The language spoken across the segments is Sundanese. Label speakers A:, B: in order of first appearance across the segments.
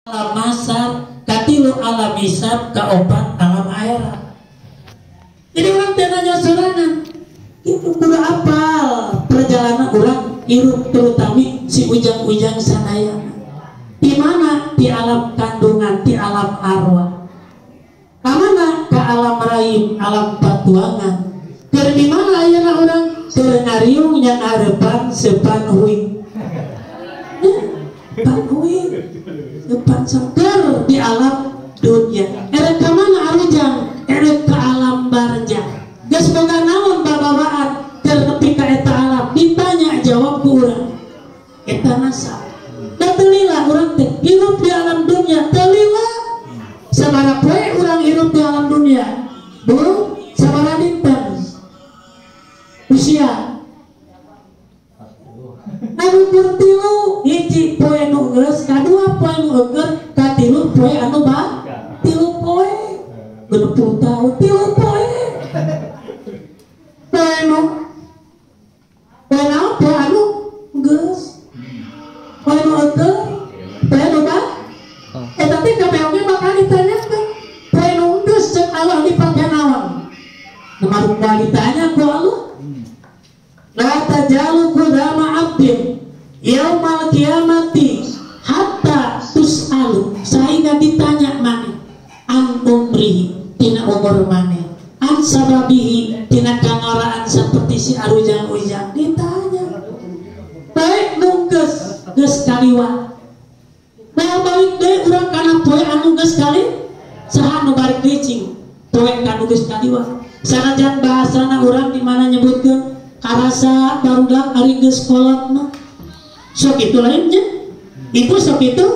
A: Alam masar, katilu alam hisab, kaopat alam akhirat. Jadi orang teh nanya sorangan, itu kudu apal perjalanan orang hirup terutami si ujang-ujang sadayana. Di mana? Di alam kandungan, di alam arwah. Kamana? Ke alam rahim, alam patuangan. Keur di mana ayeuna urang? Keur ngariung nya ngarepan sepan huing. Pan huing. Depan seger di alam dunia. Erek ka mana arujang? Erek ke alam barjah. Geus boga naon babawaan keur nepi ka eta alam? Ditanya jawab ku urang. Eta nasab. Da teu lila urang teh hirup di alam dunia, teu lila. Sabaraha poe urang hirup di alam dunia? Bu, sabaraha dinten? Usia anu tilu, hiji poe nu geus, kadua poe nu eueur, katilu poe anu ba tilu poe, 60 tahun tilu poe. Poe nu poe naon? Poe anu geus, poe nu eueur, poe anu ba. Eta teh kabeh oge bakal ditanyakeun. Poe nu geus ceuk Allah dipake naon? Nu marukna ditanya ku Allah. La tajalu qudama abdin yaumal kiamati hatta tus'alu, sehingga ditanya maneh an umrihi tina umur maneh, an sababihi tina kangoraan seperti si arujang-ujang ditanya. Baik nu geus geus kaliwat. Nah balik deui urang kana poe anu geus kali saha nu balik deui cing poe kanu geus kaliwat. Sanajan bahasana urang di mana nyebutkeun karasa barudak ari geus kolot mah. Sok itu lainnya. Ibu sok itu.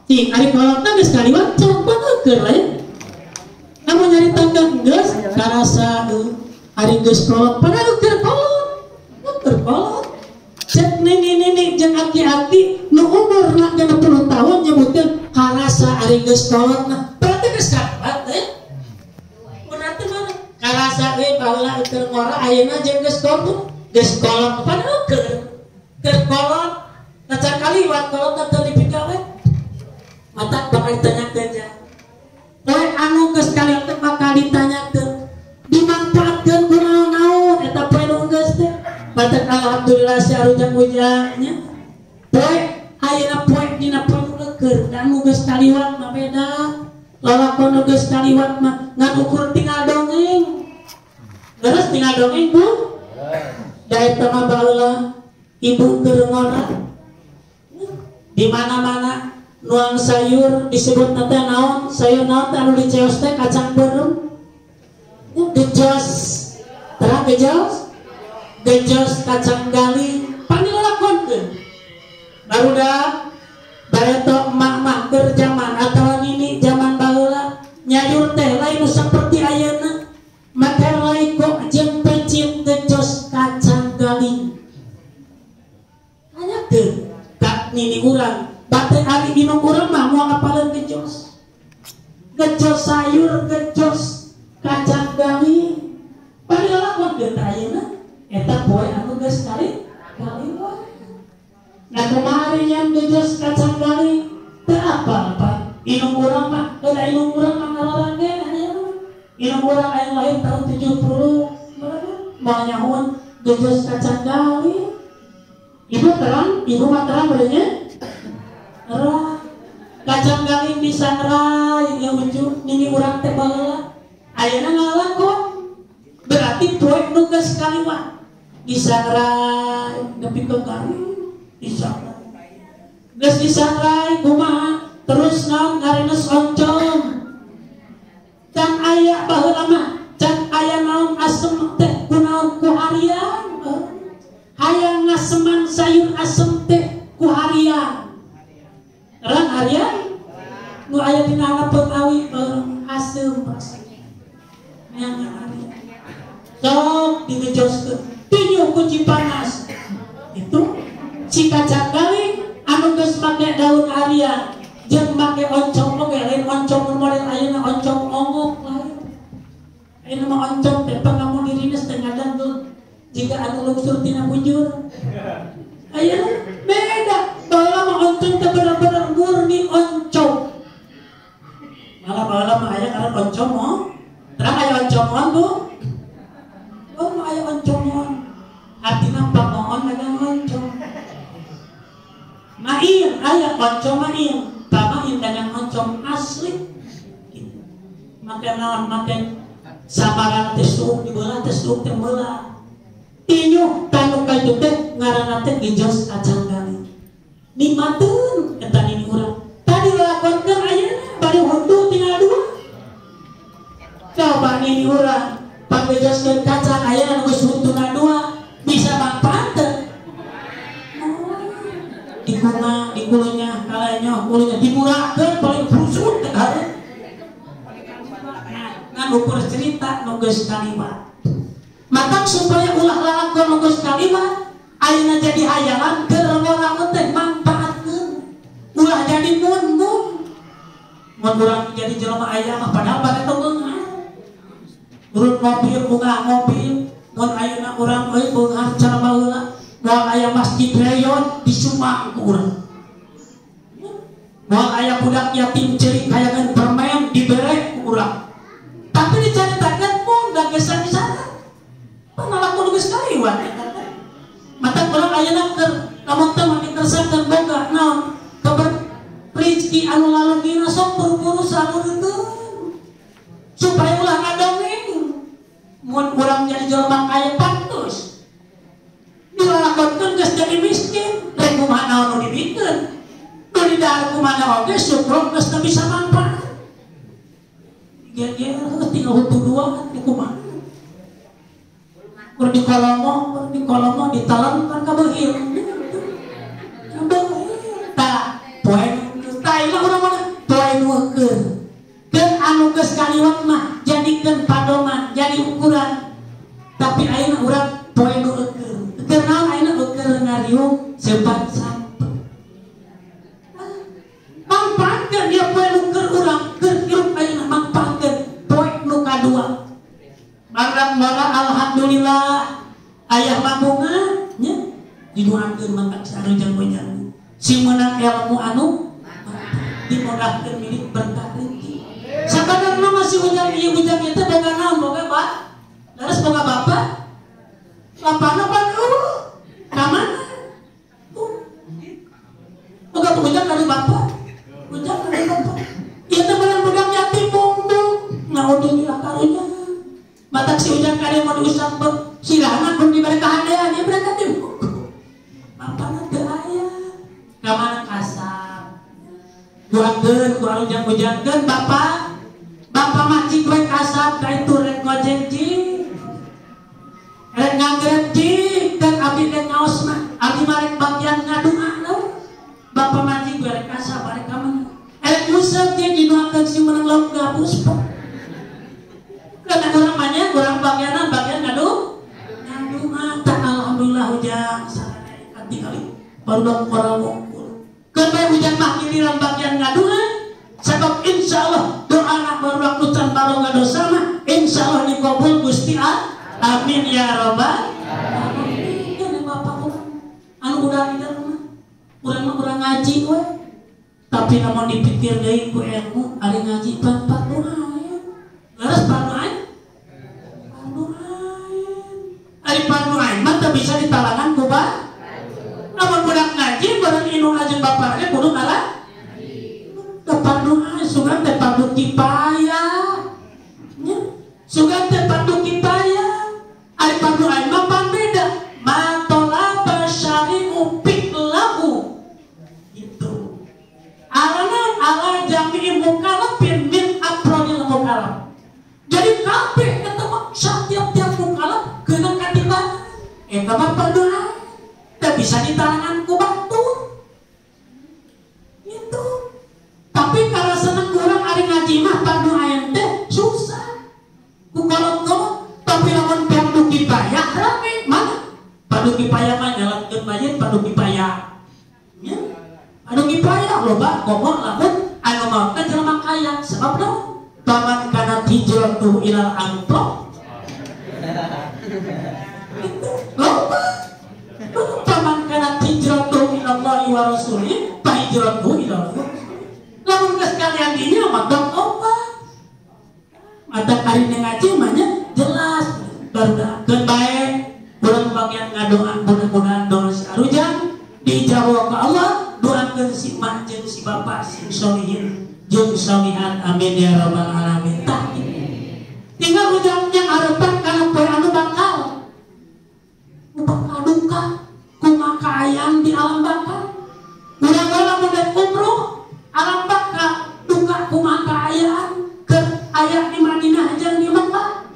A: Cing ari kolotna geus kaliwat can eueur lain. Lamun nyaritakeun geus karasa ari geus kolot padahal keur kolot. Keur kolot. Cek nini-nini jeung aki-aki nu umurna 60 tahun nyebutkeun karasa ari geus kolotna. Berarti geus kaliwat teh. Berarti mana? Karasa euy baheula keur ngora ayeuna jeung geus kolot. Geus kolot padahal keur kolot. Kaca kaliwat kolotna teu dipigawe. Mata bakal ditanyakeun ja. Poe anu geus kaliwat teh bakal ditanyakeun. Dimanfaatkeun ku naon-naon eta poe nu geus teh. Mata alhamdulillah si arujang-ujang nya. Poe ayeuna poe dina poe nu leukeur da anu geus kaliwat mah beda. Lalakon nu geus kaliwat mah ngan ukur tinggal dongeng. Terus tinggal dongeng Bu. Da eta mah baheula ibu keur ngora. Di mana-mana nuang sayur disebut teh naon? Sayur naon teh anu diceos teh kacang beureum. Gejos, terang gejos, gejos kacang galing, panilalakonkeun. Barudak bareto emak-emak keur zaman atawa nini zaman baheula nyayur teh lain nu saperti ayeuna. Make laiko jeung pecin gejos kacang galing. Tanyakeun ka nini urang, bate ari inung urang mah moal apaleun gejos. Gejos sayur, gejos kacang galing. Panilalakonkeun teh ayeuna eta poe anu geus kali kaliwat. Nah kumaha yang gejos kacang galing teu apa-apa. Inung urang mah, da inung urang mah ngalarang ge ayeuna. Inung urang aya lahir tahun 70, moal nyahoan gejos kacang galing. Ibu terang, ibu mah terang bedanya? Terang. Kacang galing disangrai ya ujung nini urang teh baheula. Ayeuna ngalalakon. Berarti poe nu geus kaliwat disangrai nepi ka garing disangrai. Geus disangrai kumaha? Terus naon ngarenes oncom. Can aya baheula mah, can aya naon asem teh kunaon ku harian. Hayang ngaseman sayur asem teh ku harian. Terang harian? Nu aya dina handapun awi asem asem. Neangan harian. Sok digejoskeun, tinjuh ku Cipanas. Itu si kacang galing anu geus make daun harian jeung make oncom oge lain oncom model ayeuna oncom ongok lain. Ayeuna mah oncom teh pangamun dirines teh ngadang jika anu lungsur tina bujur. Ayeuna beda. Baheula mah oncom teh bener-bener murni oncom. baheula mah aya ngaran oncom oh. Terang aya oncomon Bu. Oh aya oncomon. Artina pamoon dagang oncom. Main aya oncom main, pamain dagang oncom asli. Gitu. Make naon make sabaran teh suuk dibelah teh suuk teh meula. Inyuh tanu ka itu teh ngaranna teh gejos kacang gali. Nikmateun eta nini urang. Tadi lakonkeun ayeuna bari huntu tinggal dua. Coba nini urang pangejoskeun kacang ayeuna geus huntuna dua bisa manfaat teu? Dikuna dikulunya kalenyoh kulunya dimurahkeun paling brusut teh hareup. Ngan ukur cerita nu geus kaliwat. Matang supaya ulah lalakon nu geus kaliwat ayeuna jadi hayalan keur ngolamun teh manfaatkeun. Ulah jadi mun-mun. Mun urang jadi jelema aya mah padahal bareto beunghar. Urut mobil bunga mobil, mun ayeuna urang euy beunghar cara baheula. Moal aya masjid reyon disumbang ku urang. Moal aya budak yatim ceurik hayangan permen dibere ku urang. Tapi dicaritakeun mun da geus sana. Panalaku geus kaliwat eta teh. Mata urang ayeuna keur lamun teu mah ditersakeun boga naon kabar rezeki anu lalungina sok buru-buru salureukeun supaya ulah ngadongeng. Mun urang jadi jelema kaya pantes dilalakonkeun geus jadi miskin rek kumaha naon nu dibikeun nu didahar kumaha oge syukur geus teu bisa manfaat. Geger tinggal huntu dua kan kumaha kur di kolomo ditelan kan kabeuhil. Kabeuhil tah poe tah ieu urang mah poe nu eukeun. Keun anu geus kaliwat mah jadikeun padoman, jadi ukuran. Tapi ayeuna urang poe nu eukeun. Eukeun naon ayeuna eukeun ngariung sepat sampe. Manfaatkeun dia poe nu keur urang keur hirup ayeuna manfaatkeun poe nu kadua. Marang-marang alhamdulillah ayah mabungan nya didoakeun mangkat sarujang-ujang. Sing meunang ilmu anu dimodahkeun milik berkah rezeki. Sabadarna masih ujang ieu ujang ieu teh boga naon boga pak? Leres boga bapak? Lapana pan eueuh. Ka mana? Boga ujang dari bapak? Ujang dari bapak. Ieu teh meunang budak yatim mungdung. Naudzubillah karunya. Matak si ujang kade mau diusap silahkan pun diberi kehandean ya berangkat ibu. Bapana teu aya. Ka mana kasar. Doakeun ku ujang-ujangkeun bapak. Bapak mah cik we kasar ka itu rek ngojek cik. Rek ngagreb cik dan abdi rek ngaos mah. Abdi mah rek bagian ngadua naon. Bapak mah cik we rek kasar barek ka mana. Rek nguseup cik didoakeun si meunang lauk gabus. Karena orang banyak, orang bagianan, bagian ngadu, ngadua, tak alhamdulillah hujan, sarana kali baru dong orang ngumpul. Kepai hujan mah giliran bagian ngadua, sebab insya Allah doa anak baru waktu can baru ngadu sama, insya Allah dikabul Gusti Allah, amin ya robbal alamin. Ini bapak orang, anu udah di rumah, urang mah urang ngaji we, tapi namun dipikir deui ku ilmu, ari ngaji pan doa. Leres fardu ain? Fardu ain. Ari fardu ain mah teu bisa ditalangan ku ba? Lamun budak ngaji bareng indung ajeun bapakna kudu ngalah. Teu fardu ain sugan teh fardu kifayah. Nya, sugan teh fardu kifayah. Ari fardu ain mah pan beda. Ma talaba syari'u fi'lahu. Gitu. Alana ala jami'i mukallafin min afrodil mukallaf. Jadi kabeh eta mah satiap-tiap mukallaf kena katiban. Eta mah fardu ain. Teu bisa ditalangan ku batur. Gitu. Tapi kalau seneng kurang ari ngaji mah fardu ain teh susah. Ku kolot-kolot tapi lamun fardu kifayah rame mana? Fardu kifayah mah nyalatkeun masjid fardu kifayah. Nya. Fardu kifayah loba komo lamun anu maot teh jelema kaya sebab naon? Paman kana hijratu ilal amplop. Itu loba. Paman kana hijratu ilallahi wa rasulih, fa hijratu ilallah. Lamun geus kalian dinya mah tong obat. Mata ari ngaji mah nya jelas baru keun bae urang bagian ngadoa mudah-mudahan doa si Arujang dijawab ke Allah, doakeun si mak jeung si bapak sing solihin jeung solihat, amin ya rabbal alamin. Tah tinggal ujang yang harapan kana poe anu bakal duka kumaha kaayaan di alam bakal. Urang lamun rek umroh alam bakal duka kumaha kaayaan keur aya di Madinah jeung di Mekah.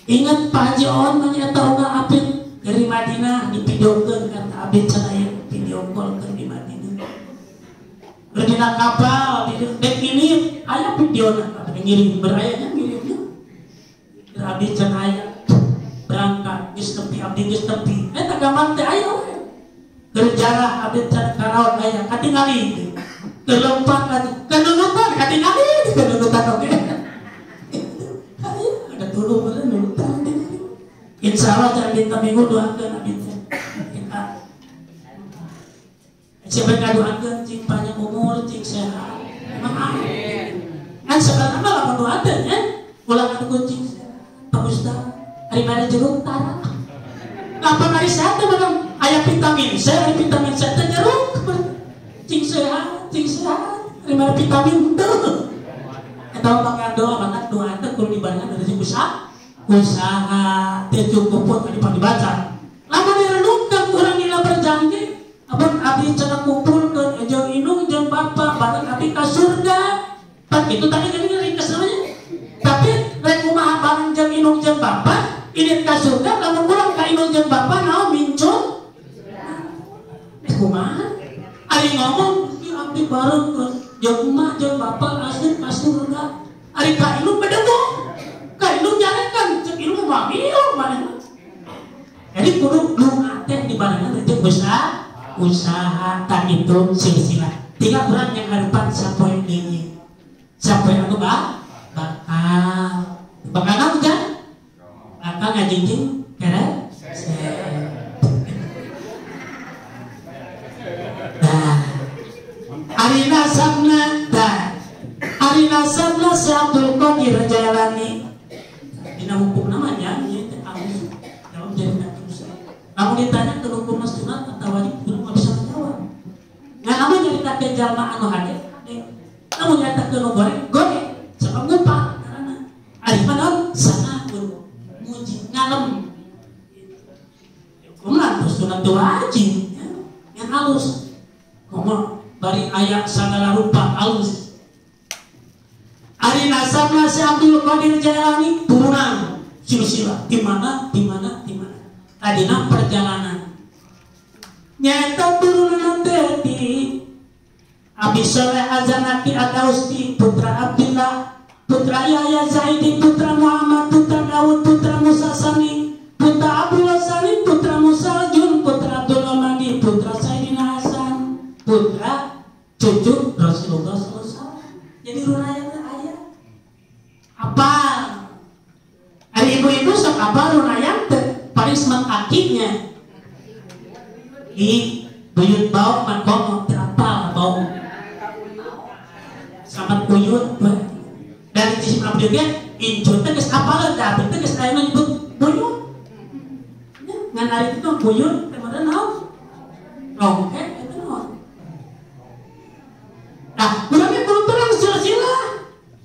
A: Ingat Pak Haji On mah eta oga apit dari Madinah divideokeun kata abdi cenah aya video call keur di Madinah. Berdina kapal di dek ini aya videona abdi ngirim berayanya ngirimnya. Abdi cenah aya berangkat geus tepi abdi geus tepi. Eta gambar teh aya we. Keur jarah abdi cenah karaon aya katingali. Keur lompat kanunutan katingali kanunutan oge. Aya ada tuluh nunutan. Insya Allah jangan minta minggu doakan abdi teh. Kita siapa yang doakan cing panjang umur cing sehat. Memang kan sebenarnya malah doakan ya. Ulah anu cing sehat. Pak Ustaz, hari mana jeruk tara. Apa hari sehat teh barang aya vitamin C, ari vitamin C teh jeruk. Cing sehat, cing sehat. Hari mana vitamin teu. Eta mah doa maka doa teh kudu dibarengan dari usaha. Usaha teu cukup pun tadi dibaca. Lamun direnungkeun urang dina berjanji, abon abdi cenah kumpulkeun jeung indung jeung bapa bareng abdi ka surga. Pan itu tadi jadi ringkes namanya. Tapi rek kumaha bareng jeung indung jeung bapa, ini ka surga lamun urang ka indung jeung bapa naon mincun? Rek kumaha? Ari ngomong ieu abdi bareng jeung emak jeung bapa asup ka surga. Ari ka indung bedegong. Ka indung nyarekan cek indung mah miu manehna. Jadi kudu doa teh dibarengan jeung usaha, usaha tak itu silsilah. Tinggal urang yang harapan sapoe deui. Sapoe anu bakal bakal naon kan? Bakal ngajingjing kere. Nah, ari nasabna tah. Ari nasabna si Abdul Qadir Jailani. Dina hukum namanya ieu teh alus. Jawab jadi terus. Lamun ditanya ke hukum sunat atau wajib kudu bisa menjawab. Nah, lamun nyaritakeun jalma anu hade, hade. Lamun nyaritakeun nu goreng, goreng. Sebab ngupak karena ari mah naon sanaun muji ngalem. Hukumna terus sunat teu wajib ya. Yang halus. Komo bari aya sagala rupa halus. Ari nasabna si Abdul Qadir Jailani turunan silsilah di mana di mana di mana. Tadina perjalanan. Nyata turunan teh di Abi Soleh Azanaki Adausti putra Abdillah, putra Yahya Zaidi, putra Muhammad, putra Daud, putra Musa Sani, putra Abdullah Sani, putra Musa Jun, putra Abdullah Madi, putra Sayyidina Hasan, putra cucu Rasulullah SAW. Jadi runayana aya. Apa? Ari ibu-ibu sok apa runayan teh paling semat akinya. I buyut bau man komo teu apal bau. Samat buyut dari jisim abdi ge incut teh geus apal da abdi teh geus aya nyebut buyut. Ngan ari itu buyut teh meureun naon? Rongkek eta naon? Nah, urang ge kudu terang silsilah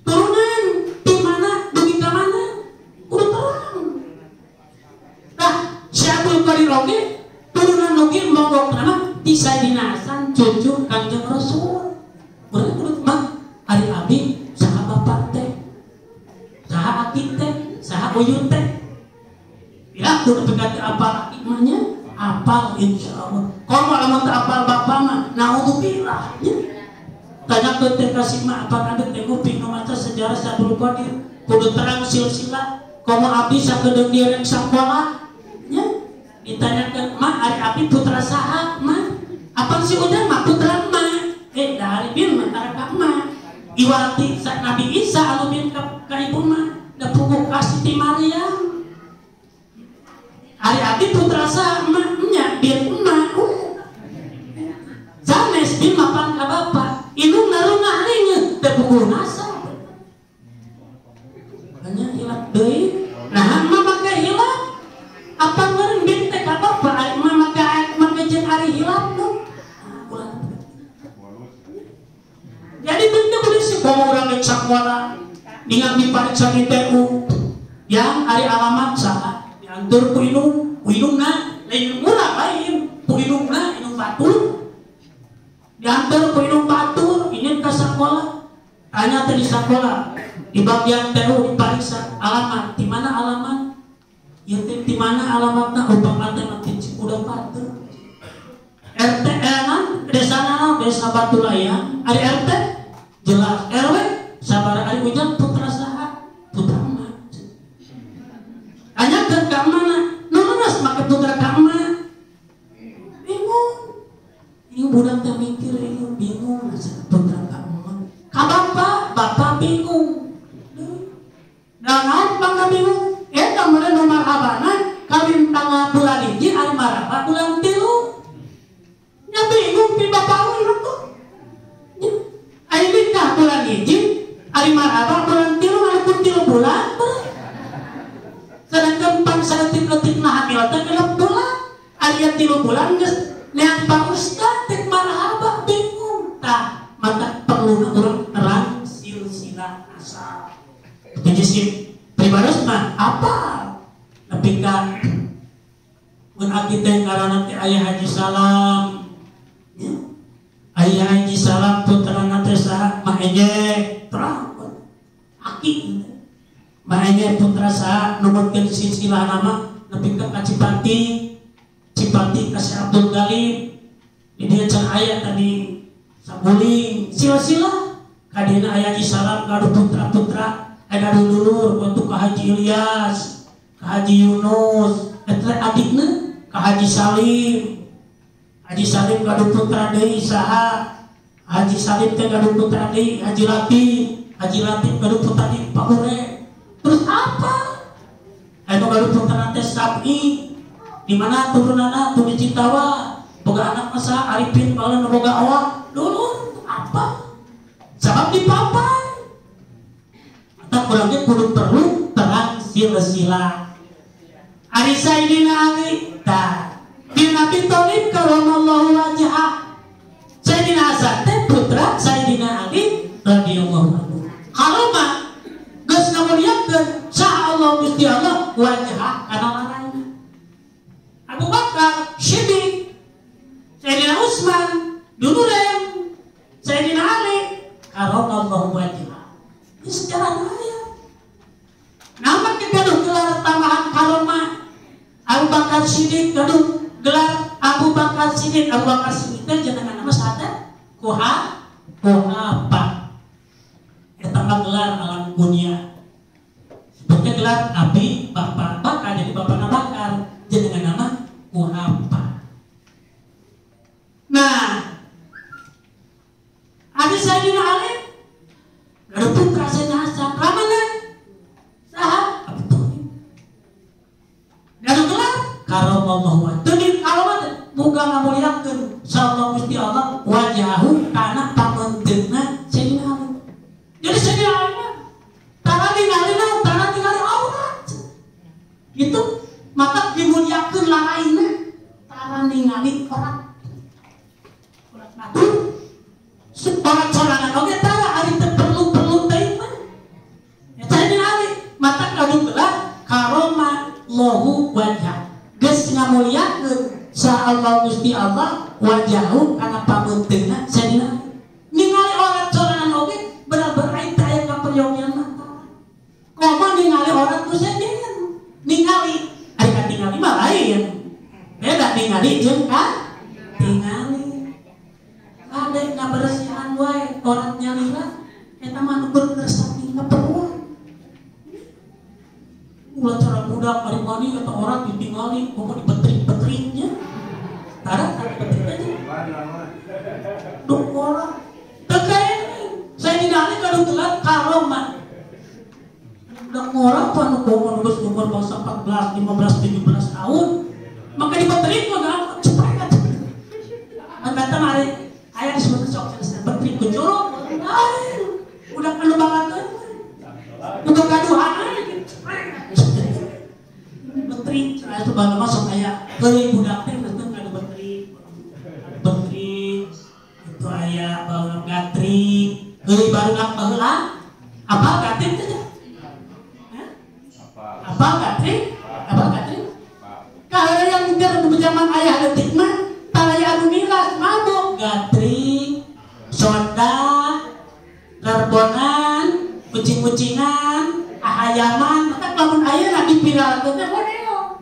A: turunan di mana dugi ka mana kudu terang. Nah, si Abdul Qadir oge turunan oge mogok nama ti Sayyidina Hasan cucu Kanjeng Rasul. Urang kudu mah ari abdi saha bapak teh, saha aki teh, saha buyut teh. Ya kudu teu apal aki mah nya, apal insyaallah. Komo lamun teu apal bapak mah naudzubillah nya. Tanya ke teh kasih mah apa ada teh nguping nu maca sejarah Abdul Qadir kudu terang silsilah. Komo abdi sakedeung direk sakola nya ditanyakeun mah ari abdi putra saha mah? Apa si Ujang mah putra mah? Da ari bin mah tara ka mah. Iwati sa Nabi Isa anu bin ka ibu mah da puguh ka Siti Maryam. Ari abdi putra saha mah nya bin mah. Sanes bin mapan ka bapa. Indung narungah ringeut teu puguh nasab. Makanya komo urang rek sakola ningang dipariksa di TU yang ari alamat saha diantur ku indung, ku indungna lain urang lain ku indungna indung batur diantar ku indung batur ini ke sekolah tanya teh di sekolah di bagian TU dipariksa alamat di mana alamat ya teh di mana alamatna upama teh nanti Cikuda Batur RT desa naon desa Batulayang ari RT jelas RW sabaraha ari ujang putra saha putra emak tanyakeun ka mana nu leres make putra ka emak bingung ini budak teh mikir ini bingung putra ka emak ka bapak bapak bingung nah naon bangga bingung eta meureun nu marhabana kawin tanggal bulan hiji ari marhaba bulan 3 nya bingung pi bapak urang tuh ari nikah bulan hiji ari marhaba bulan 3 ari pun 3 bulan sedangkan pan saeutik-eutikna hamil teh 6 bulan ari 3 bulan geus neang Pak Ustad teh marhaba bingung tah maka perlu urang terang silsilah asal jadi si pribados mah apa nepi ka mun aki teh ngaranna teh Ayah Haji Salam Ayah Haji Salam putrana teh saha Mak Enye terang aki Mak Enye putra saha numutkeun silsilah nama nepi ka Cipati Cipati ka Syekh Abdul Ghalib di dieu can aya tadi Saguling silsilah kadina Ayah Haji Salam gaduh putra-putra ada dulur untuk ke Haji Ilyas, ke Haji Yunus, eta adikna ke Haji Salim. Haji Salim gaduh putra deui saha? Haji Salim teh gaduh putra deui Haji Latif, Haji Latif gaduh putra deui Pak Ure. Terus apa? Anu gaduh putra teh Sab'i. Di mana turunanna tuh di Citawa, boga anak masa Arifin baheula boga awak. Dulur apa? Sabab dipapan. Kurangnya kudu perlu terang silsilah. Ari Sayyidina Ali tah bin Abi Thalib karamallahu wajhah. Sayyidina Hasan teh putra Sayyidina Ali radhiyallahu anhu. Karomah geus ngamuliakeun saha Allah Gusti Allah wajhah kana laraina. Abu Bakar Siddiq, Sayyidina Utsman Duluren, Sayyidina Ali karamallahu wajhah. Ini sejarah ayat. Nama gaduh gelar tambahan karomah Abu Bakar Siddiq gaduh gelar Abu Bakar Siddiq. Abu Bakar Siddiq teh jenengan nama saha Kuha Kuhapa eta mah gelar alam dunia sebutnya gelar Abi Bapak Bakar jadi Bapak Bakar jenengan nama Kuhapa. Nah ada Sayyidina Ali gaduh putra Sayyidina Hasan ramana saha Abu Thalib gaduh gelar karamallahu wajhah teu di karomah muga ngamuliakeun sallallahu Gusti Allah wajahu kana pamenteuna Sayyidina Ali. Jadi Sayyidina Ali mah tara ningali tara ningali aurat gitu maka dimuliakeun laraina tara ningali orang urat batur orang sorangan oge tara ari teu perlu-perlu teuing mah eta Sayyidina Ali mata gaduh gelar karamallahu wajhah geus ngamuliakeun sa Allah Gusti Allah wajahu kana pamenteuna Sayyidina Ali. Ningali orang sorangan oge bener-bener aing teh aya kaperyogian mah komo ningali orang ku sejen ningali ari katingali mah lain beda ningali jeung ka tingali ade ngaberesihan wae orang nyalira eta mah nu bener saking kaperluan ulah cara budak ari mani eta orang ditingali komo dibetrik-betriknya tara dibetrik aja duh orang teu saya ningali gaduh gelar karomah budak ngorok pan nu geus umur bangsa 14, 15, 17 tahun maka dibetrik mah gampang cepet an datang ari aya disebut sok betrik ku curug lain udah anu banget udah gaduhan betrik aya tuh baheula mah sok aya euy budak teh geus kadu betrik betrik itu aya baheula gatrik Heureuy barudak baheula apa gating teh? Apa gating? Apa gating? Kaheureuyang keur zaman ayah leutik mah talaya anu milas mabok gatring, soda, lerbonan, kucing-kucingan, ahayaman, maka lamun ayeuna dipiralkeun teh model.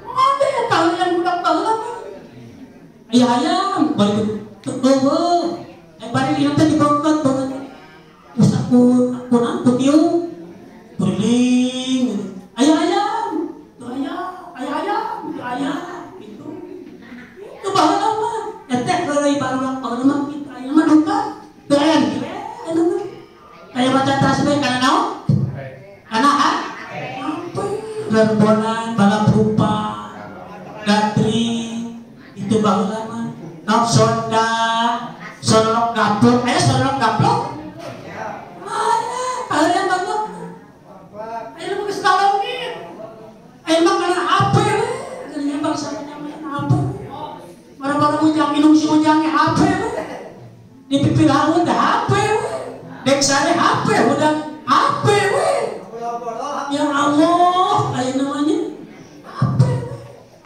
A: Model kaheureuyang budak baheula mah. Ayah-ayam bari teu bari dina teh dibongkot banget. Terus aku naon ku keliling. Ayah-ayam, tuh ayah, ayah-ayam, tuh ayah gitu. Itu baheula mah. Eta heureuy barudak baheula mah kitu aya mah duka. Teu aya gile anu mah. Aya maca tasbih kana naon? Kana ha? Lerbonan, balap rupa, gatring, itu baheula mah. Naon sonda, sonolok gaplok, aya sonolok gaplok? Aya, aya bagus. Aya mah geus kalongit. Aya mah kana HP we, geuning bangsa nyaman HP. Bara-bara ujang minum si ujang ge HP we. Di pipiraun teh HP we. Dek sare HP udah HP we. Ya Allah, aya namanya HP.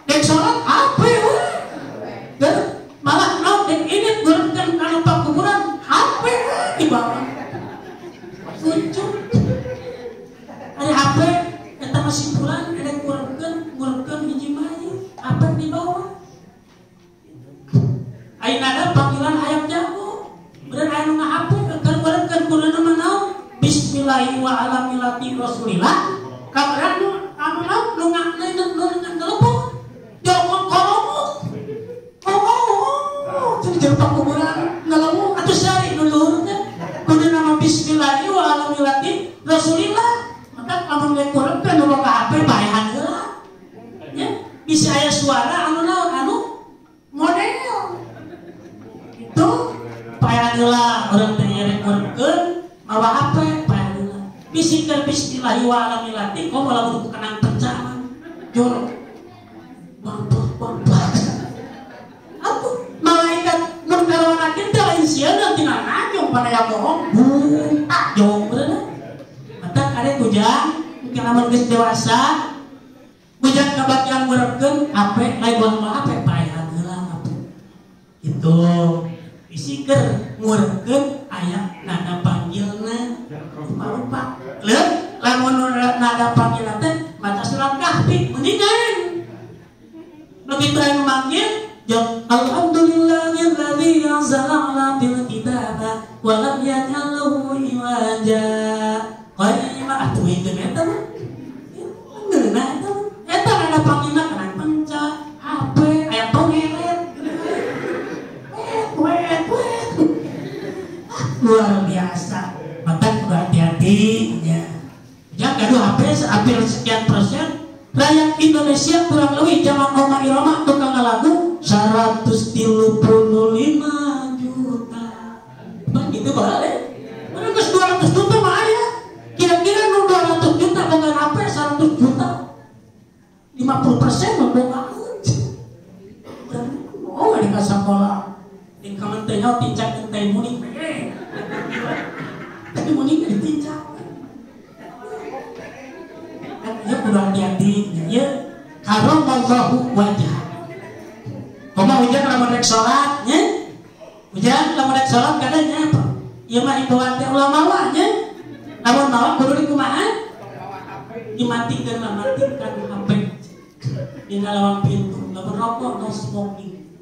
A: Dek salat HP we. Dan malah naon dek ini geureutkeun kana pakuburan HP we dibawa. Lucu. Ada HP eta masih bulan ada ngurangkeun hiji mah HP dibawa. Ayeuna ada panggilan hayang jago. Bener aya nu nga-HP keur ngurangkeun kudu mah naon? Bismillahi wa ala millati Rasulillah. Kabaran nu anu naon nu telepon. Jongkong kolomok. Oh, jadi jero pakuburan ngalemu atuh sari nu luhur teh. Kudu nama bismillahi wa ala millati Rasulillah. Maka lamun geus ngurangkeun nu boga HP baehan heula. Nya bisa aya suara anu naon anu model. Itu paehan heula urang teh rek ngurangkeun mawa HP paehan heula. Bisikeun bismillahi wa ala millati komo lamun kenang pecah jorok. Bangplak bangplak. Atuh malaikat mun karawan teh lain sieun tina najong pada yang bohong. Buta jong bener. Mata kare kujang mungkin lamun geus dewasa bujang kabagian ngurepkeun HP lain buang mah HP paehan heula HP. Itu isikeun ngurepkeun aya nada panggilna rupa-rupa. Leuh lamun nada panggilna teh maca surat Kahfi mendingan. Begitu yang memanggil, jawab alhamdulillahilladzi anzala ala bil kitaba wa lam yaj'al lahu iwaja. Qayyima atuh itu eta mah. Ngeunah eta mah. Eta nada panggilna kana penca, HP, aya tongeret. Wet wet. Luar biasa. Maka kudu hati-hati nya. Jangan gaduh HP hampir sekian persen rakyat Indonesia kurang lebih zaman Rhoma Irama tukang lagu 135 juta. Begitu boleh. Mana geus 200 juta mah aya. Kira-kira nu 200 juta boga HP 100 juta. 50% mah boga. Oh, di kasakola. Di kementerian tincak teh muning. Tapi muning ditincak. Ya kudu hati-hati ya karamallahu wajah. Komo hujan lamun rek salat nya. Hujan lamun rek salat kadang nya apa? Ieu mah himbauan teh ulama mah nya. Lamun mawa kudu dikumaha? Dimatikeun lah, matikan HP. Dina lawang pintu, lamun rokok no smoking.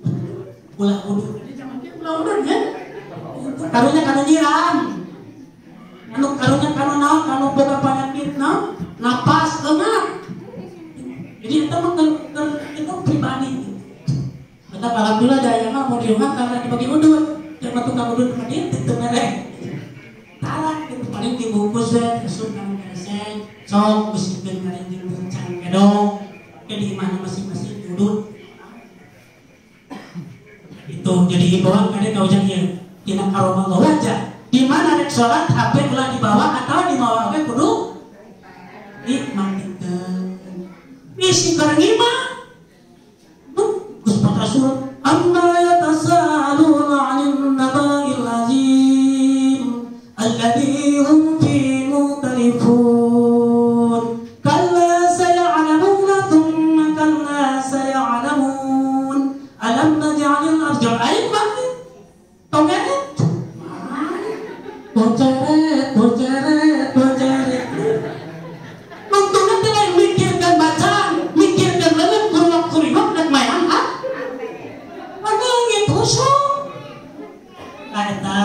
A: Ulah udud. Jadi zaman kieu ulah udud nya. Karunya kanu nyiram. Anu karunya kanu naon kanu boga penyakit naon? Napas enak. Jadi itu mah itu pribadi. Maka alhamdulillah daya mah mau diungan karena dibagi udut. Jangan tukang udut sama dia teu mere. Tarak itu paling dibungkus we asup kana keresek, sok bisikeun ngarinjing bencang kedong. Ke di mana masing-masing udut. Itu jadi himbauan kade ka ujang ieu. Tina karomallah wajah. Di mana rek salat HP ulah dibawa atau dimawa we kudu dimatikeun. Isi keur ngimah. Geus patrasul amma yatasaluna 'anil naba'il azim. alladzi hum fi mukhtalifun. Kalla saya'lamuna thumma kalla saya'lamun. Alam naj'alil arda ayman. Tongeret. Boceret, boceret, boceret. Untungnya tidak mikirkan bacaan, mikirkan lelet kuruak kuriwak dan mayan ha? Aduh, itu khusyuk. Nah, eta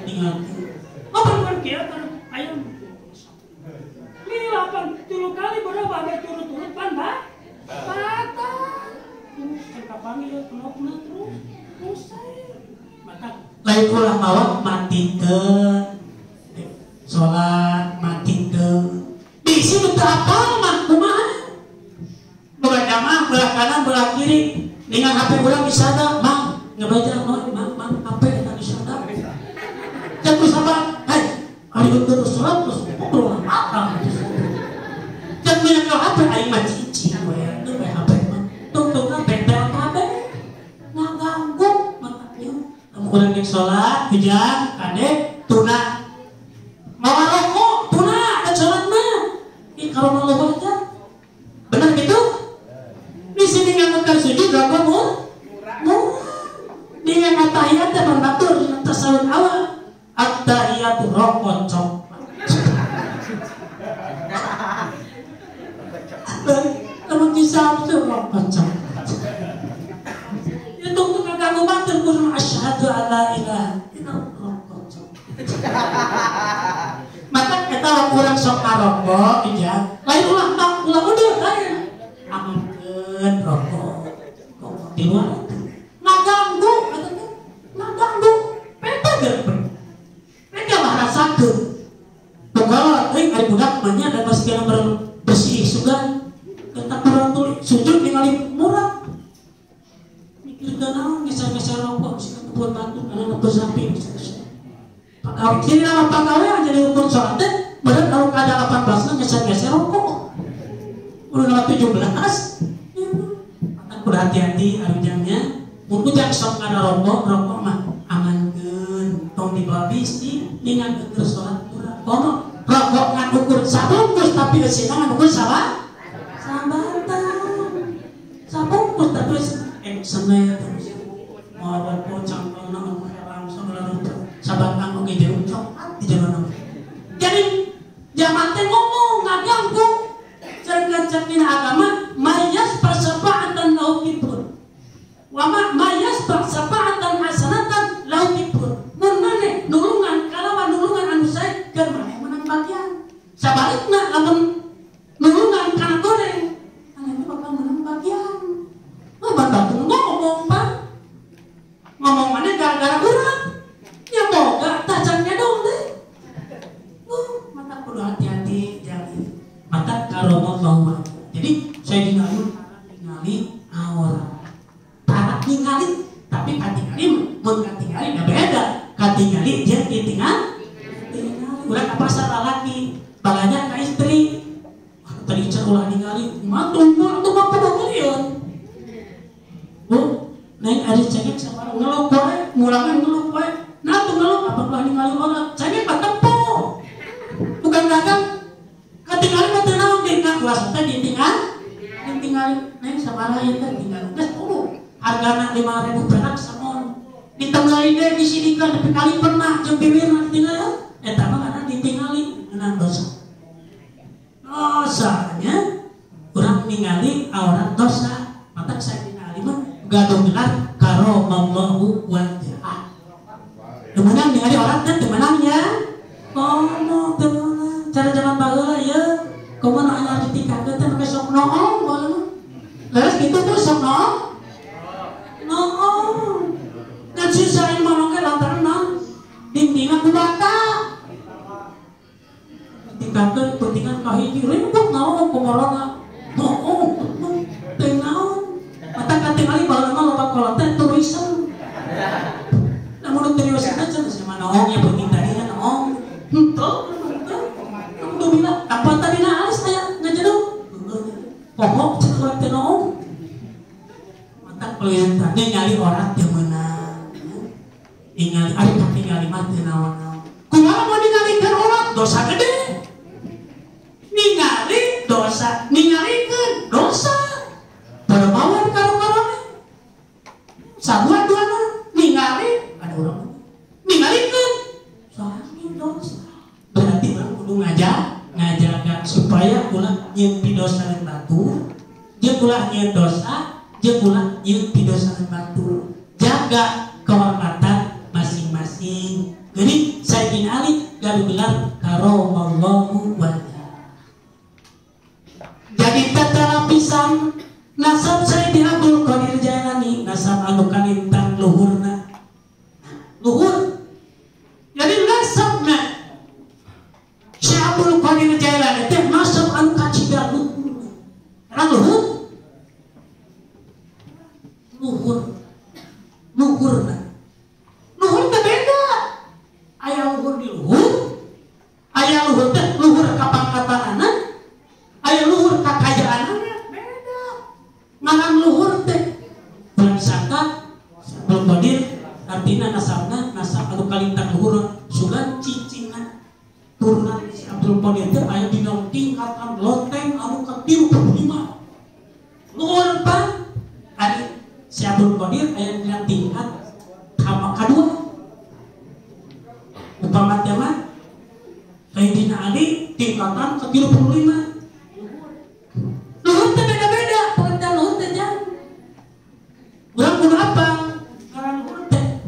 A: tinggal.
B: Oh, bener kieu kan ayam. Lila pan tilu kali berapa berturut-turut pan, Pak? Patah. Terus kapanggil kelokna terus. Usai. Mata
A: lain ulah mawa matikeun. Salat matikeun. Bisi nu teu apal mah kumaha? Boga jamaah belah kanan belah kiri dengan HP urang disada, Mang, ngebaca mang, mang HP eta disada. Cek ku sabar, hai, ari terus salat terus ngobrol akang. Cek nu nyekel HP aing mah cicing we, teu we HP mah. Tungtungna beda kabeh. Ngaganggu mataknya. Lamun urang geus salat, hujan, kade tuna. Mawa rokok, tuna dan salat mah. Ih kalau mau loba aja. Bener gitu? Di sini ngangkat sujud rokok murah. Di ngangkat tahiyat teh batur tasawuf awal. At-tahiyatu rokok coklat. Lamun kisah itu rokok coklat. Ya tunggu kaganggu batur kudu asyhadu alla ilaha illallah rokok coklat. Maka eta urang sok ngarokok iya. Lain ulah tak ulah udah lain. Amankeun rokok. Rokok di luar itu. Ngaganggu eta teh. Ngaganggu. Peta geus. Peta lah rasakeun. Pokoknya euy ari budak mah nya da pasti bersih sugan. Eta kurang tuli sujud ningali murah. Mikirkeun naon geser-geser rokok sih kebun batu kana bersamping. Pagawe jadi nama pagawe aja diukur sholat teh bener kalau kada 18 geser-geser rokok. Udah 17. Maka kudu hati-hati arujangnya. Mun ujang sok kana rokok, rokok mah amankeun, tong dibawa bisi ningan keur sholat murah. Komo rokok ngan ukur sabungkus tapi eusina ngan ukur salah sabatang. Sabungkus tapi semen terus. Mau rokok cangkongna langsung lalu sabatang oge jeruk coklat di jero. Jadi zaman teh ngomong ngaganggu. Sedangkan dina agama mayas persapa'atan lahu kibur. Wa ma mayas persapa'atan hasanatan lahu kibur. Mun maneh nulungan kalawan nulungan anu sae keur maneh menang bagian. Sabalikna lamun nulungan kana goreng, maneh bakal menang bagian. Oh, batur ngomong Pak. Ngomong maneh gara-gara urang. Ya boga tacan gedong deh. Mata kudu hati-hati jadi. Mata kalau mau. Jadi saya ningali ningali aurat. Tak ningali tapi katingali mun katingali da beda. Katingali jeung ditinggal. Tingali urang ka pasar lalaki, balanya ka istri. Tadi can ulah ningali, mah tunggu atuh mah pedokeun. Bu, neng ari cengek sabaraha ngeluh wae, mulangan ngeluh wae. Nah tuh ngeluh apa ulah ningali orang, cengek mah tempo. Bukan dagang. Katingali mah teu naon deui ka kelas teh ditinggal. Ditinggali neng sabaraha ieu teh tinggal geus 10. Hargana 5.000 perak samon. Ditenggali deui disidikan nepi kali pernah jeung bibirna ditinggal. Eta mah karena ditingali ngeunang dosa. Dosanya urang ningali aurat dosa. Mata saya ningali mah gaduh gelar karomallahu wajhah. Teu meunang ningali aurat teh teu meunang nya. Komo teu meunang. Cara zaman baheula ieu komo nu anyar ditingkatkeun teh make sok noong baheula. Leres kitu tuh sok noong. Noong. Ngan susah ieu mah oge lantaran naon? Dindingna ku bata. Ditingkatkeun pentingan ka hiji ribut naon komorona. Noong teu naon. Mata katingali baheula mah loba kolot teh tulisan. Namun teu teh cenah mah noong ya penting tadi noong. Henteu. Kudu bila apa tadi na alis aya ngajedog. Pohok cek urang teh noong. Mata kelihatan ningali orang teu meunang. Ningali ari katingali mah teu naon-naon. Kumaha mun Dosa gede. Ningali dosa, ningalikeun dosa. Permawan karo-karone. Sarua duana ningali ada urang. Ningalikeun sami dosa. Berarti urang kudu ngajaga supaya ulah nyieun pidosa batur, jeung ulah nyieun dosa, jeung ulah nyieun pidosa batur. Jaga kehormatan masing-masing. Jadi Sayyidina Ali gaduh gelar karamallahu wajhah. Jadi tata lapisan nasab Sayyidina Abdul Qadir Jailani nasab anu kalintang luhurna. Luhur. Jadi nasabna Syekh Abdul Qadir Jailani teh nasab anu kacida luhur. Karena luhur. Luhur. Luhurna. Luhur teh beda. Aya luhur di luhur, aya luhur teh luhur kapangkatanana, aya luhur kakayaanana beda. Ngaran luhur teh bulan sangka Abdul Qadir artina nasabna nasab anu kalintang luhur sugan cicingna turunan si Abdul Qadir teh aya dina tingkatan loteng anu ka-35. Luhur pan ari si Abdul Qadir aya dina tingkat kadua. Upama teh mah Sayyidina Ali tingkatan ke-35. Luhur teh beda-beda, pengertian luhur teh jang. Urang kudu apa? Ngaran luhur teh.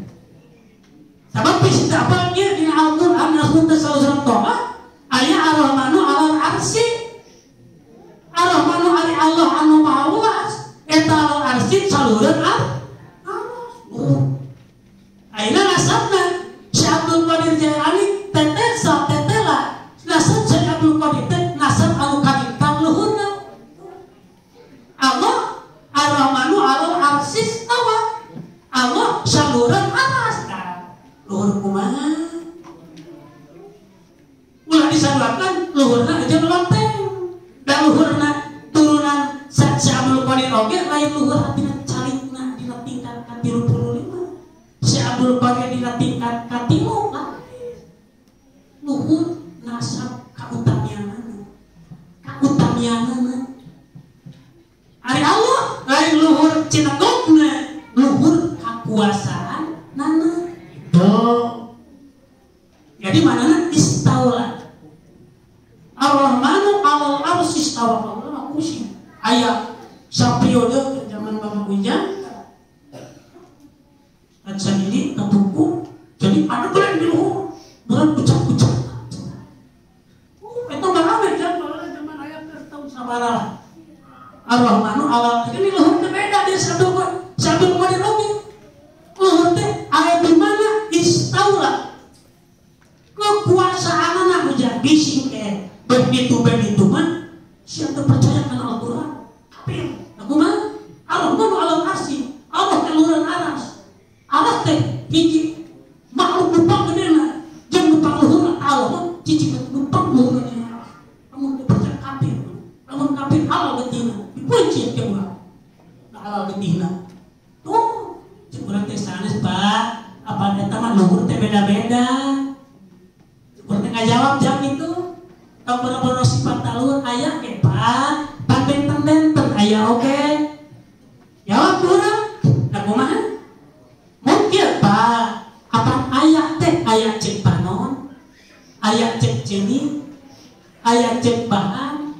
A: Sabab bisi teh apa ieu dina Al-Qur'an Al-Qur'an surat Toha aya Ar-Rahmanu 'alal arsy. Ar-Rahmanu ari Allah anu Maha Luas, eta alal arsy saluhureun ar. Ayeuna nasabna Syekh Abdul Qadir Jailani tetesa tetela nasab Syekh Abdul Qadir teh nasab anu kalintang luhurna. Allah Ar-Rahmanu 'alal arsy istawa. Allah saluhureun aras. Luhur kumaha? Ulah disaluarkan luhurna aja loteng. Da luhurna turunan Syekh Abdul Qadir oge lain luhur hatina calikna dina tingkat ka-35. Syekh Abdul Qadir dina tingkat ka-3 luhur nasab kautamianana. Kautamianana. Ari Allah lain luhur cinegogna, luhur kakuasaan nana. Tuh. Jadi manana istaula. Ar-Rahmanu 'alal arsy istawa. Allah mah pusing. Aya sapriode zaman Bapak Ujang. Dan sendiri ketuku. Jadi ada bulan di luhur, bulan kucak-kucak. Itu mah rame zaman aya keur tahun sabaraha. Ar-Rahmanu 'alal ini luhur teh beda di satu Qadir oge. Luhur teh aya di mana istaula. Kekuasaanana hujan bising teh begitu mah siapa percaya kana Al-Qur'an? Kafir. Aku mah Ar-Rahmanu 'alal arsy. Allah teh luhureun aras. Allah teh hiji makhluk numpang gedena jeung numpang luhurna Allah mah cicing numpang luhurna aras. Lamun teu percaya kafir. Lamun kafir halal getihna. Dipuncit ke urang. Halal getihna. Tuh, cek urang teh sanes Pak, apa eta mah luhur teh beda-beda. Cek urang teh ngajawab jam itu. Tong boro-boro sifat taluhur aya ge Pak, pan benten-benten aya oge. Jawab urang, da kumaha? Mungkin Pak, apa aya teh aya cek panon, aya cek ceuli, aya cek bahan,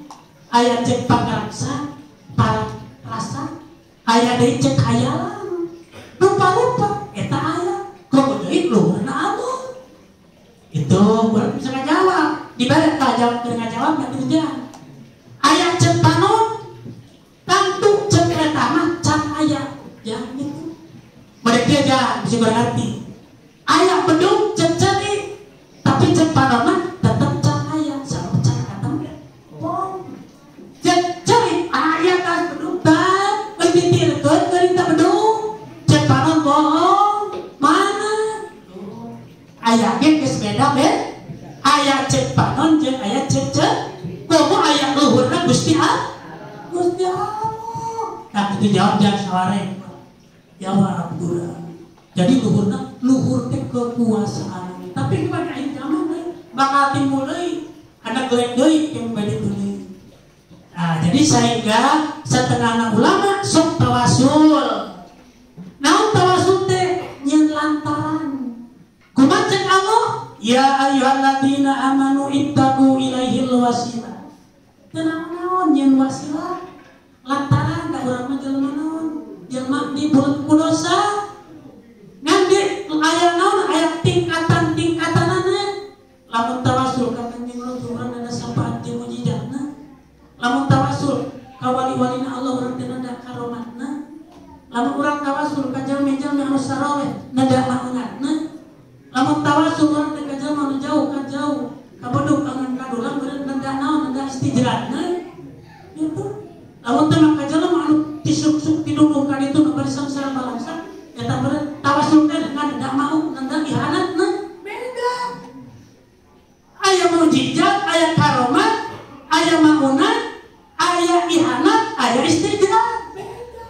A: aya cek pangrasa, parasa, aya deui cek hayalan. Rupa-rupa eta aya, komo deui luhurna Allah. Itu urang bisa ngajawab. Dibalik tak jawab ngajawab nanti hujan. Aya cek panon, tentu cek eta mah can aya. Ya gitu. Mereka aja bisa berarti. Aya bedung cek ceuli, tapi cek panon mah tetep can aya, sabab can katem. Cek ceuli aya tas bedung tan, euy ditirkeun geuning teh bedung. Cek panon bohong, mana? Aya ge geus beda be. Aya cek panon jeung aya cek ceuli. Komo aya luhurna Gusti Allah. Gusti Allah. Nah itu jawab jangan saware. Jawab urang. Jadi luhurna luhur teh kekuasaan. Tapi kepada akhir zaman deui bakal timbul deui jelek deui yang bade deui. Nah, jadi sehingga satengahna ulama sok tawasul. Naon tawasul teh nyeun lantaran. Kumaha cek Allah? Ya ayyuhalladzina amanu ittaqu ilaihil wasilah. Teu naon-naon nyeun wasilah. Lantaran da urang mah jelema naon? Jelema dibulet ku dosa. Ngan di aya naon aya tingkatan-tingkatanana. Lamun tawasul ka Kanjeng Rasul urang ada syafaat jeung mujizatna. Lamun tawasul ka wali-walina Allah urang teh nanda karomatna. Lamun urang tawasul ka jalmi-jalmi anu saroleh nanda maunatna. Lamun tawasul urang teh ka jalma anu jauh ka jauh ka beduk angan ka dulang beureun nanda naon nanda istijratna. Gitu. Lamun teh mah ka jalma anu tisuk-suk tidungdung ka ditu nu bari samsara balangsa eta beureun tawasul teh nanda mau nanda ihanatna. Beda. Aya mujizat, aya karomat, aya maunat, aya ihanat, aya istijrat. Beda.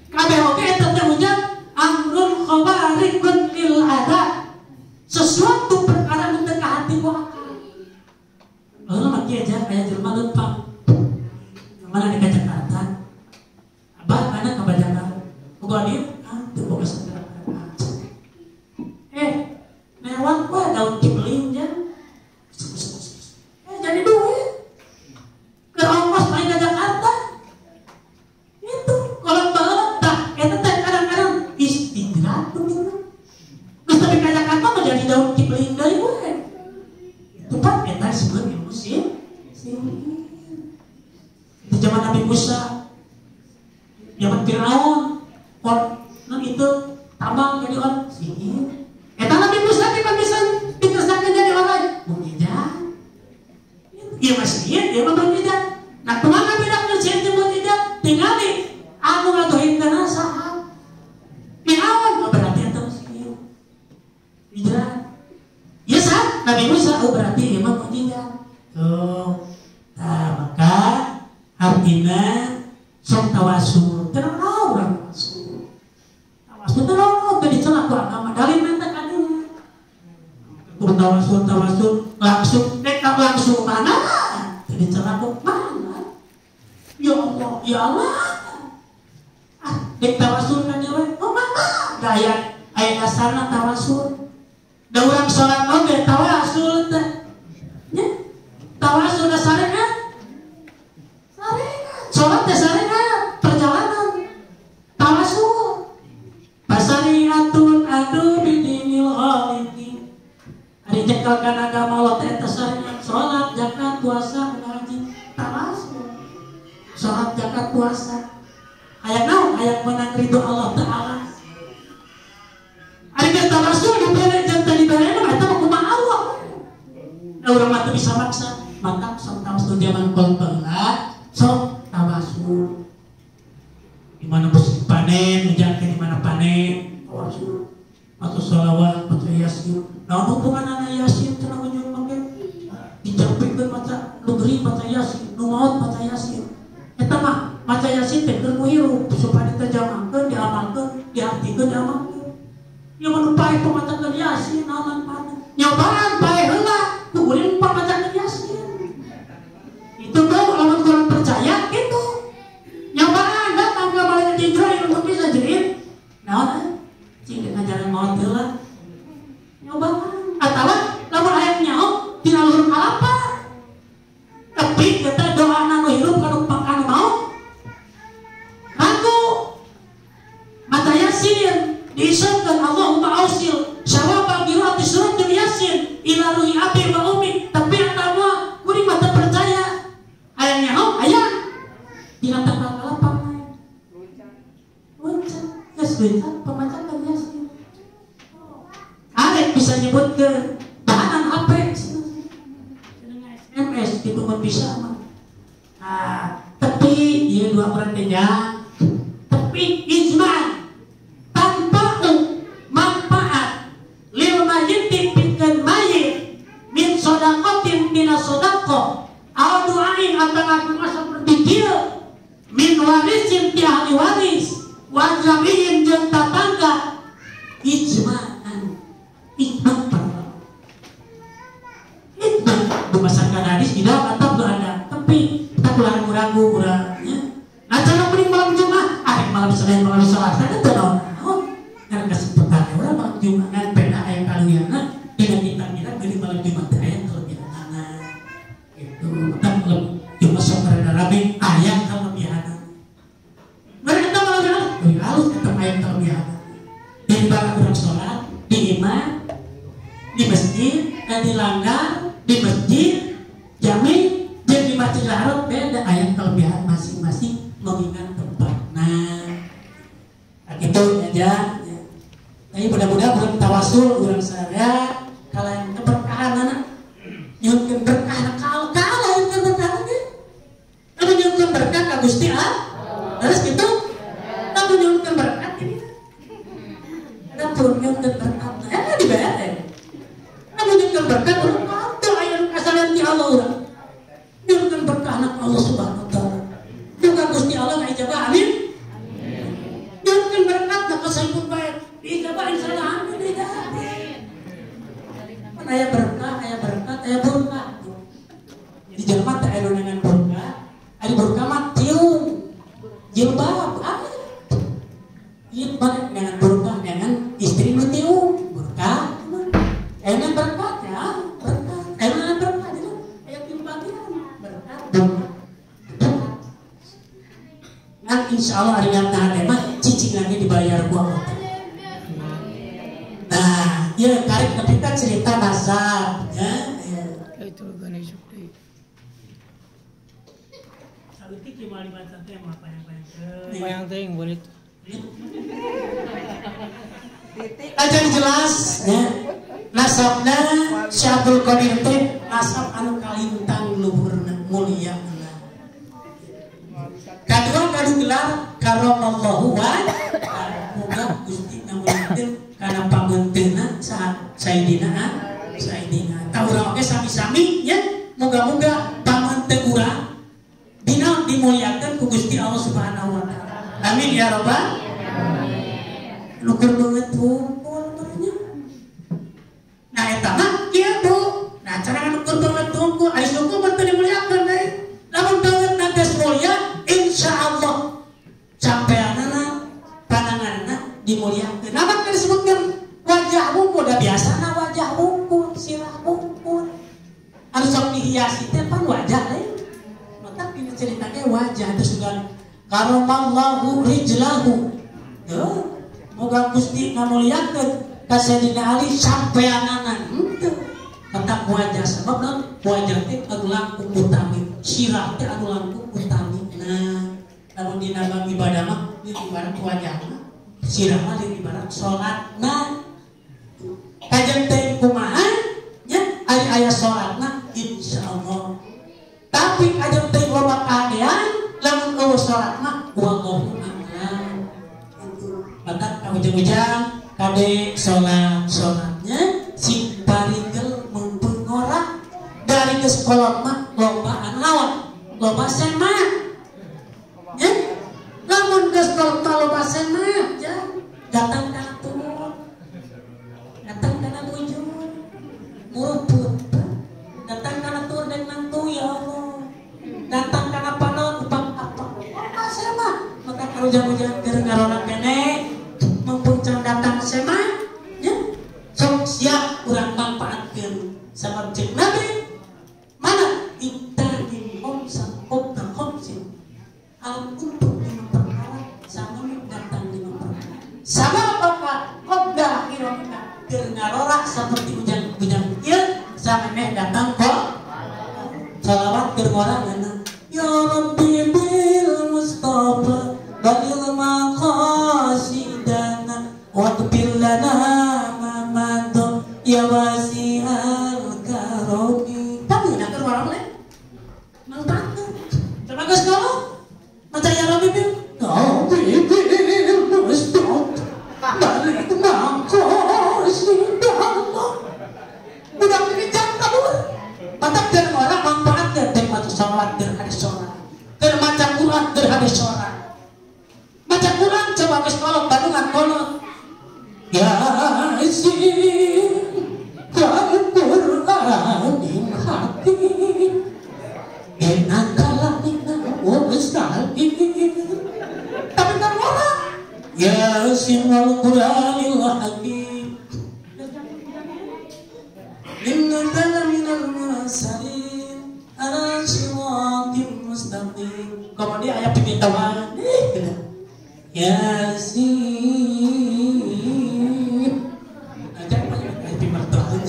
A: Kabeh oge eta teh ujang amrun khawarikun lil adat. Sesuatu perkara nu teu kahati ku akal. Lalu mah kieu aja aya jelema leumpang. Mana di Jakarta? Abah mana ka Banjarmasin? Boga dieu ah teu boga sagala. Mewah we daun cibeling jang. Jadi duit ke ongkos main ke Jakarta itu kalau banget tak itu teh kadang-kadang istirahat begitu terus tapi ke Jakarta mah jadi daun cibeling deui we itu kan eta disebut ilmu sihir. Itu zaman Nabi Musa, zaman Firaun, non itu tambang jadi orang sihir. Eta Nabi Musa kita bisa dikersanakan jadi orang mukjizat. Iya masih iya mah mukjizat. Nah kemana beda sihir jeung mukjizat? Tingali anu ngatuhikeunna saha? Firaun oh, berarti eta sihir. Mukjizat. Iya saha? Nabi Musa oh berarti ieu mah mukjizat. Tuh. Nah, maka artinya sok tawasul. Teu naon urang tawasul. Tawasul teu naon teu dicela ku agama dalil menta ka dieu. Kudu tawasul tawasul langsung nek langsung mana? Teu dicela ku mana? Ya Allah, ya Allah. Ah, dek tawasul ka dieu we. Oh mana? Gaya aya dasarna tawasul. Da urang salat oge tawasul teh. Nya? Tawasul syariat. Syariat. Salat teh syariat, perjalanan. Tawasul. Pasariatun adu bidinil khaliqi. Ari nyekelkan agama Allah teh eta syariat, salat, zakat, puasa, haji, tawasul. Salat, zakat, puasa. Hayang naon? Hayang menang ridho Allah Ta'ala. Ari geus tawasul dibere jeung teu dibere mah eta mah kumaha Allah. Da urang mah teu bisa maksa. Maka sok tawasul zaman kolot baheula, sok tawasul. Di mana musim panen, hujan ke di mana panen, tawasul. Atau sholawat, maca yasin. Naon hubunganna yasin cenah ujung make? Dijampikeun maca nu gering maca yasin, nu maot maca yasin. Eta mah maca yasin teh keur hirup supaya diterjemahkeun, diamalkeun, diartikeun, diamalkeun. Ieu mah nu paeh pamacakeun yasin, naon manfaatna? Nyobaan paeh heula, nu kuring pamacakeun yasin. Itu tuh lamun kurang percaya gitu. Nyobaan datang ke malaikat Jibril untuk bisa jerit. Naon cing ngajaran maot heula. Nyobaan atawa lamun aya nyaho tina luhur kalapa. Tapi kita doana nu hirup kanu kanu maot. Ragu maca yasin diisepkeun Allahumma ausil syawaba qiraati suratul yasin ila ruhi abi wa ummi. Tapi atawa kuring mah teu percaya. Aya nyaho aya dina tangkal kalapa loncat. Geus loncat pamacakeun yasin. Arek bisa nyebutkeun tahanan HP SMS itu mah bisa mah. Nah, tapi ieu dua orang teh nya. Tapi ijma tanpa manfaat lil mayyit pikeun mayit min sedaqatin tina sedaqah aw du'ain atawa masa seperti kieu min warisin ti ahli waris wa jami'in jeung tatangga ijma'an ijma' ijma' Berdasarkan hadis tidak atau berada tapi kita ragu-ragu urang nya. Nah cara mending malam Jumat, ada malam Senin, malam Selasa itu naon? Karena kesempatan urang malam Jumat kan peda aya kaluyanna dina kita-kita beli malam Jumat teh aya kelebihanana. Gitu. Tah malam Jumat sok rada rame aya kelebihanana. Mereka malam Jumat, euy halus tetep aya kelebihanana. Daripada urang sholat di imah, di masjid, di langgar, di masjid, jami, jeung di Masjidil Haram beda aya kelebihan masing-masing mengingat tempat. Nah, gitu aja. Tapi mudah-mudahan urang tawasul urang sadaya kalayan keberkahanana nyuhunkeun berkah kalau nyuhunkeun berkah ge. Lamun nyuhunkeun berkah ka Gusti Allah. Terus gitu. Lamun nyuhunkeun berkat ini. Lamun nyuhunkeun berkat, dibayar. Lamun nyuhunkeun berkat urang teu aya nu kasalan ti Allah urang. Nyuhunkeun berkah anak Allah Subhanahu wa taala. Muga Gusti Allah ngaijabah amin. Nyuhunkeun berkat na kasaipun bae. Diijabah insyaallah amin diijabah. Pan aya berkah, aya berkat, aya berkah. Di jelema teh aya dengan berkah, ari berkah mah tiung. Jilbab ah. Ieu mah dengan berkah dengan istri nu tiung, berkah. Aya berkat ya, berkat. Aya berkat itu aya tilu bagian, berkat. Nah insyaallah ari nyata mah cicing lagi dibayar ku Allah. Nah, ya tarik kita cerita nasab ya.
C: Itu ganesha deui.
B: Saeutik mah dibaca teh mah panjang-panjang.
C: Panjang teuing boleh.
A: Aja jelas ya. Nasabna Syekh Abdul Qadir teh nasab anu kalintang luhurna mulia. Kadua kadu gelar karamallahu wa muga Gusti ngamuliakeun kana pamunteuna saha Sayyidina Sayyidina. Tah urang oge sami-sami nya muga-muga pamunteun urang dina dimuliakeun ku Gusti Allah Subhanahu wa taala. Amin ya rabbal alamin. Lukur banget tumpul nya. Nah eta mah kieu Bu. Nah cara lukur banget tumpul ari syukur mah teu dimuliakeun deui. Lamun banget geus mulia insyaallah sampeanana pananganna dimuliakeun. Nah kan disebutkan wajah wungkul da biasana wajah wungkul, sirah wungkul. Anu sok dihiasi teh pan wajah lain. Matak dina cerita ge wajah teh sugan karamallahu rijlahu. Heuh, moga Gusti ngamuliakeun ka Sayyidina Ali sampeanana henteu. Matak wajah sebab naon? Wajah teh anu langkung utami, sirah teh anu langkung utami. Nah, lamun dina bab ibadah mah ieu ibarat wajah mah, sirah mah ibarat salatna. Kajen teh kumaha nya ari aya salatna insyaallah. Tapi kajen teh loba kahadean lamun eueuh salat mah wallahu a'lam. Matak ka ujang-ujang kade salat-salatnya sing parigel mumpung ngora dari geus kolot mah loba anu lawan loba semak ya lamun geus kolot mah loba semak ya datang kana turun datang kana bujur muruput datang kana tur dan mantu ya Allah datang kana panon upang apa loba semak maka ujang-ujang keur ngarora keneh mumpung can datang semak ya sok siap urang manfaatkeun sabab cek Nabi mana iktanim khamsan qabla khamsin al untuk lima perkara sama datang lima perkara sama bapak qabla akhirina keur ngarora seperti ujang-ujang ieu samemeh datang kok shalawat keur ngora ngeunah ya Rabbi bil Mustafa balil maqasidana waghfir lana ma madha ya wasi'al karami. Tapi udah keluar oleh manfaatnya. Coba geus kalau maca ya Rabbi bil Mustafa balil maqasidana. Udah dikejar kabur. Mantap dan orang manfaatnya teh maca sholawat keur hadis sholat. Keur maca Quran keur hadis sholat. Maca Quran coba geus kolot Bandungan kolot. Yasin wal Qur'anil Hakim. Yasin wal Qur'anil Hakim. Innaka laminal mursalin ala siratim mustaqim. Kemudian ayat pimintauan Yasin. Aja ayat pimertuan.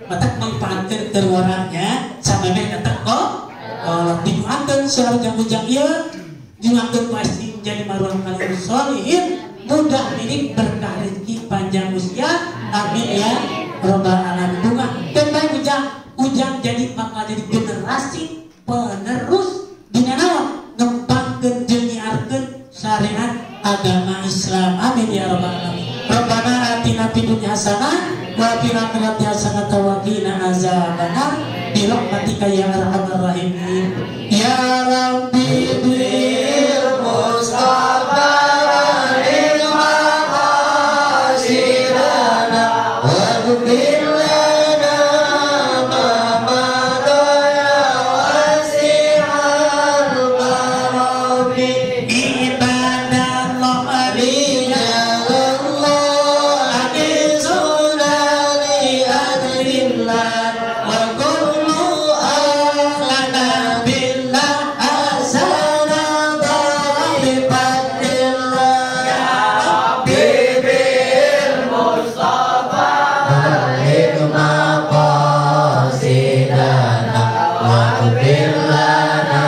A: Matak manfaatkeun keur orangnya samemeh datang kok. Didoakeun sareng ujang ieu didoakeun pasti jadi maruah kalian sholihin, mudah milik berkah rezeki panjang usia, amin ya robbal alamin. Bunga dan baik ujang ujang jadi bakal jadi generasi penerus dina naon ngembangkeun jeung nyiarkeun syariat agama Islam, amin ya robbal alamin. Rabbana atina fid dunya hasanah wa fil akhirati hasanah wa qina azabannar bi rahmatika ya arhamar rahimin. Ya Rabbi bil
D: Mustafa lil maqasidana waghfir lana ma madha ya wasi'al karami.
A: Ibadallah
D: Allah sunani adrillah wa kullu
A: ahlana billah
D: asana bi fadlillah. Ya Rabbi bil Mustafa lil maqasidana waghfir lana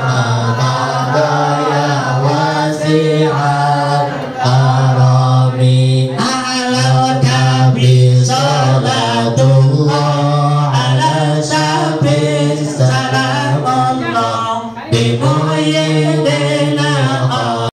D: ma madha ya wasi'al karami.
A: Ala nabi
D: salatullah ala syafi salamullah bi muhyi